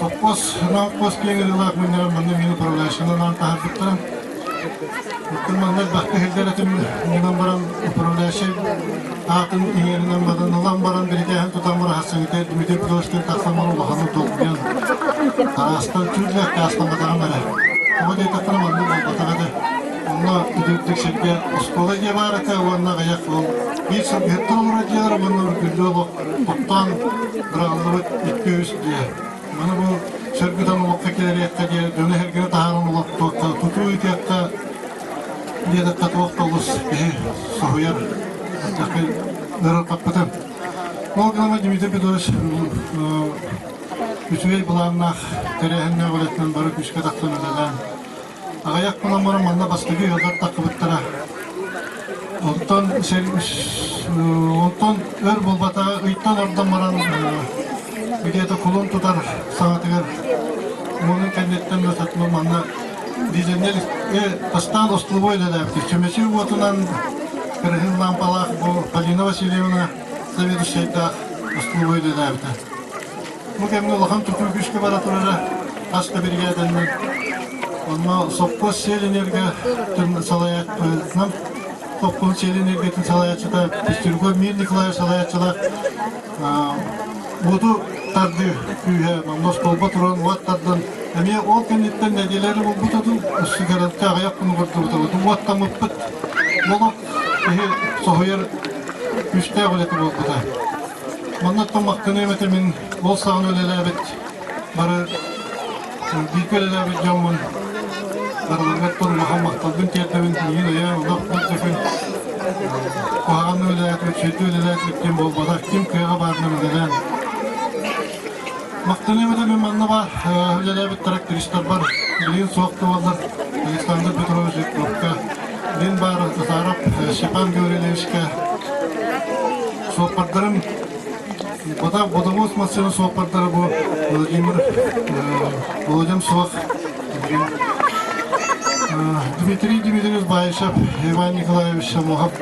Сопхуос, наукпуос киэҥ ырыылаах мунньаҕар манна мин управляющайынан аан таһаарбыттара. Оттон манна элбэхтэ иһиллэр этим гынан баран управляющай аатын иҥэринэн баран ылан баран бирикээһин тутан баран хассыҥыта Дмитрий Петровичтыын тахсан баран улаханнык долгуйан араастан түүл аккаастамматаҕым эрэ. Тоҕо диэтэххинэ маннык буолбатах этэ. Онно үрдүк сиргэ оскуола дьиэ баар этэ уонна аҕыйах ол биир сылгыһыттар олорор дьиэлэр уонна үргүллүү олох тохтоон быраҕыллыбыт 2-3 дьиэ. Маны бу сөргүтэн олоххо киллэриэххэ диэ, дьону эһэргини таһааран олохтуохха, тутуу ыытыахха диэтэххэ туох да олус киһи соһуйар ыарырҕаппытым. Ол гынан Дмитрий Петрович үчүгэй былааннаах тэрээһиннээх үлэтинэн бары күүскэ тахсан үлэлээн Аҕыйах хонон баран манна бастакы ыаллар таххыбыттара. Онтон онтон өр буолбатаҕа ыйтан ордон баран где-то кулун тутар саҕатыгар уонун кэнниттэн да сатма манна дизельнэй бастаан остолобуой үлэлээбит. Чөмөчү уотунан кырыһын лампалаах бу Полина Васильевна заведующайдаах остолобуой үлэлээбитэ. Бу кэмҥэ улахан тутуу күүскэ бара турара, хас да биригээдэннэн. Онно сопхуос сиэл-энергия салайааччытынан сопхуос сиэл-энергиятын салайааччыта Пестряков Мир Николаевич салайааччылаах уоту тардыы күүһэ манна остуолба туран уот тардан эмиэ ол кэнниттэн нэдиэлэри булбута дуу сигаретка аҕыйах күн угурдубута уоттаммыппыт олох киһи соһуйар күүстээх үлэтэ буолбута. Маннаттан махтаныам этэ мин ол саҕана үлэлээбит бары бииргэ үлэлээбит дьоммун барыларыгар улахан махталбын тиэрдэбин миигин өйөөн олох мөлтөкүн куһаҕаннык үлэлээтибит сүрдүү үлэлээтибит диэн буолбатах ким кыаҕа баарынан үлэлээн махтаныам этэ мин манна баар үлэлээбит трактористарбар билигин суох да буоллар Александр Петрович Жирковка мин баар Назаров Степан Гаврильевичка Суоппардарым Бодобуос массыына суоппардара бу Владимир Володям суох Дмитрий Дмитриевич Баишев, Иван Николаевич Самохов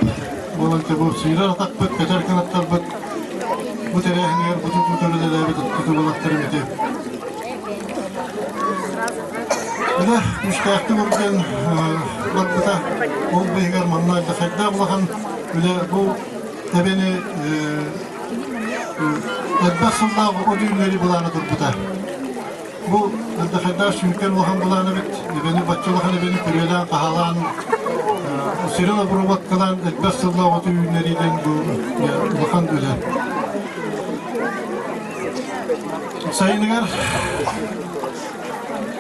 буолан бу сыырар атахпыт, көтөр кынаттарбыт бу тэрээһинигэр бу тутуу үлэлээбит тутуулахтарым ити. Үлэ күүстээхтик үрдүн барбыта. Ол быыһыгар манна хайдах улахан үлэ бу Эбэни элбэх сыллаах от үүннэри былаана турбута. Бу алдьархайдаах сүҥкэн улахан былаан эбит. Эбэни бачча улахан эбэни күрүөлээн хаһалаан сирин обработкалаан элбэх сыллаах оту үүннэриинэн бу улахан үлэ. Сайыныгар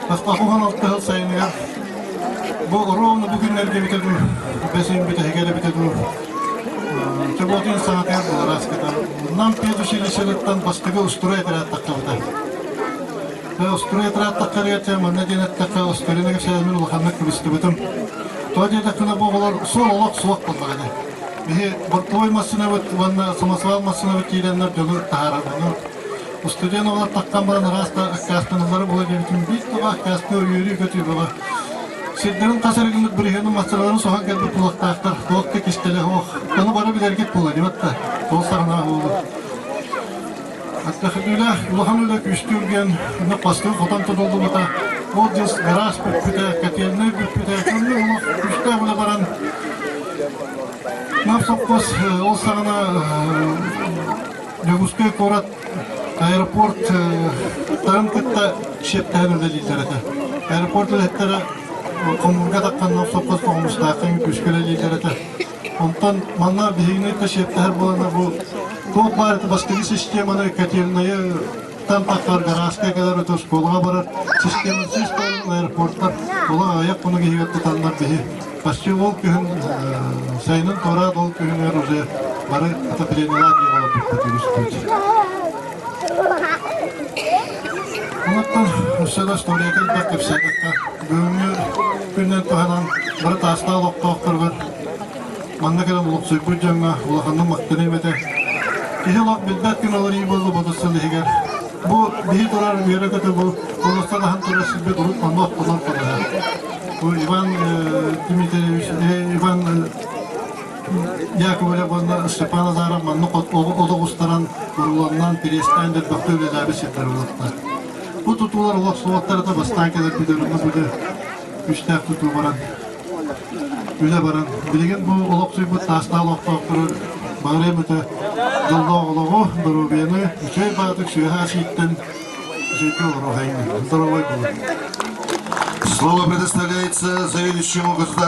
Бастакы алтыһыл сайыныгар бу ровно бу күннэргэ эбитэ дуу, бэс ыйын бүтэһигэр эбитэ дуу, Чоботин саҥатыгар булараскыта. Нам педучилищетыттан бастакы устуруй отряд таххабыта. Устуруй отряд таххарыгар манна диэн эттэххэ, устуруйна кэпсээммин улаханнык кыбыстыбытым. Тоҕо диэтэххинэ бу оҕолор суол олох суох буоллаҕа ини. Биһи бортовой массыынабыт уонна самосвал массыынабыт киирэннэр дьону таһаарар. Устудьуон оҕолор таххан баран араас да аккаастаналлара буола диэбитим биир тоҕо аккаастыыр үөрүү-көтүү бөҕө. Сирдэрин хас эрэ гыммыт бырыһыанын массыыналарын соһон кэлбит кулактаахтар, туох да кистэлэ суох. Ону бары билэргит буолуо диэбит да, ол саҕана буолуо. Аттахыдыылаах улахан үлэ күүстүүр диэн онно бастыҥ хотон тутуллубута. Ол дьыл гараас бүппүтэ, котельнай бүппүтэ, онно олох күүстээх үлэ баран Нам сопхуос ол саҕана Дьокуускай куорат аэропорт тарын кытта сиэптэһэн үлэлииллэр этэ. Аэропорт үлэһиттэрэ хомуурга тахханна сопхуос хомустаахтан күүскэ үлэлииллэр этэ. Онтон манна биһигини кытта сиэптэһэр буоланна бу туох баар этэ бастакы системаны котельнайы тан таххар гарааска кэлэр этэ оскуолаҕа барар система аэропорттар олох аҕыйах хонук иһигэр тутаннар биһи Почти ол күһүн сайынын туораат ол күһүнүгэр уже бары отоплениелаах дии олорбуппут үгүспүт. Онуттан өссө да историята элбэх кэпсээтэххэ бүгүҥҥү күнүнэн туһанан бары таастаах олохтоохторугар манна кэлэн олохсуйбут дьоҥҥо улаханнык махтаныам этэ. Киһи олох билбэт күн олоруу буолла бу сыл иһигэр. Бу биһи турар үөрэ-көтө бу олохтон аһан турар сирбит урут онно охтолон турара. Бу Иван Дмитриевич, Иван Яковлев уонна Степан Азаров маннык олох устаран, урууланнан, кириэстээн элбэхтэ үлэлээбит сирдэр буолуохтар. Бу тутуулар олох суоттарыта бастаан кэлэрбит өрүнэ бу күстээх тутуу баран үлэ баран билигин бу олохсуйбут таастаах олохтоохтору баҕарыам этэ дьоллоох олоҕу, доруобуйаны, үчүгэй баҕатык сүөһэ асыыттан үчүгэйгэ олоруохайын здоровой буолун. Слово предоставляется заведующему государственным.